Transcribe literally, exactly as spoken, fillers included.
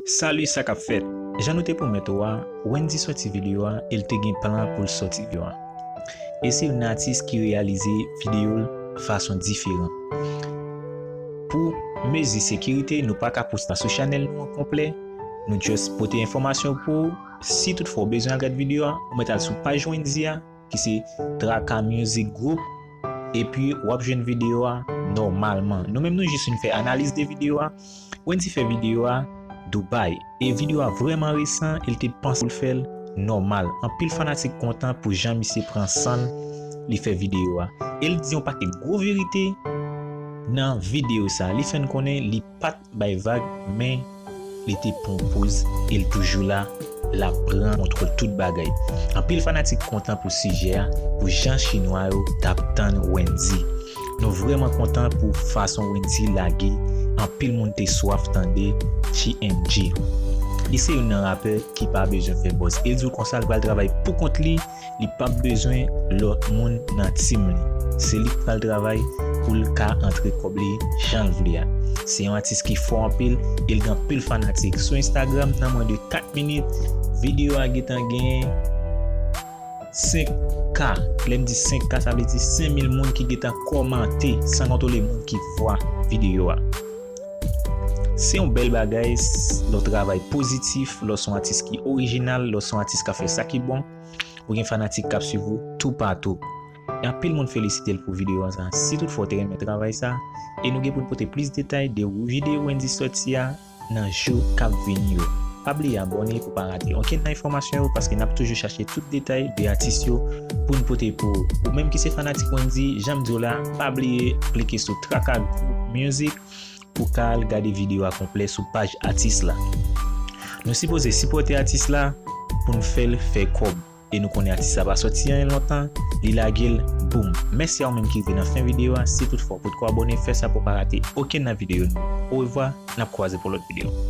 Salut, sa k ap fèt? Jan nou te pwomèt ou a, Wendy sòti videyo a e l te gen plan pou l sòti videyo a. E se youn nan atis ki reyalize videyo l fason diferan. Pou mezi sekirite, nou pa ka poste sou chanèl nou an konplè. Nou just pote enfòmasyon pou ou. Si toutfwa w bezwen al gad videyo a, ou mèt al sou paj Wendy a, ki se Traka Music Group, epi w ap jwenn videyo a nòmalman. Nou menm nou jis vin fè analiz de videyo a. Wendy fè videyo a Dubai. E videyo a vrèman resan, e l te panse pou l fè l nòmal. Anpil fanatik kontan pou jan misye pran san l, li fè videyo a. E l di yon pakèt gwo verite nan videyo sa. Li fè n konnen li pa t bay vag, men li te pran poz e l toujou la, l ap pran kontwòl tout bagay. Anpil fanatik kontan pou sijè a, pou jan chinwa yo t ap tann Wendy. Nou vrèman kontan pou fason Wendy lage, anpil moun te swaf tande T N G. Li se youn nan rapè ki pa bezwen fè buzz. E l di w konsa l pral travay pou kont li, li p ap bezwen lòt moun nan team li. Se li k pral travay pou l ka antre kòb li jan l vle a. Se yon atis ki fò anpil, e l gen anpil fanatik. Sou Instagram, nan mwen de kat minit, videyo a gentan gen senk K. Lè m di senk K, sa vle di senk mil moun ki gentan kòmante, san konte moun ki vwa videyo a. Se yon bèl bagay, lè w travay pozitif, lè w se yon atis ki orijinal, lè w se yon atis k ap fè sa ki bon, ou gen fanatik k ap swiv ou toupatou. E anpil moun felisite l pou videyo a sa. Si toutfwa w te renmen travay sa, e nou gen pou n pote plis detay de videyo Wendy sòti a nan jou k ap vini yo. Pa bliye abòne pou pa rate okenn nan enfòmasyon yo, paske n ap toujou chache tout detay de atis yo pou n pote pou ou. Ou menm ki se fanatik Wendy, jan m di w la, pa bliye klike sou Traka Group Music pou w ka al gade videyo a konplè sou paj atis la. Nou sipoze sipòte atis la pou n fè l fè kòb. E nou konnen atis la pa sòti anyen lontan, li lage l, boum. Mèsi a ou menm ki rive nan fen videyo a. Si toutfwa w potko abòne, fè sa pou w pa rate okenn nan videyo nou. Orevwa, n ap kwaze pou lòt videyo.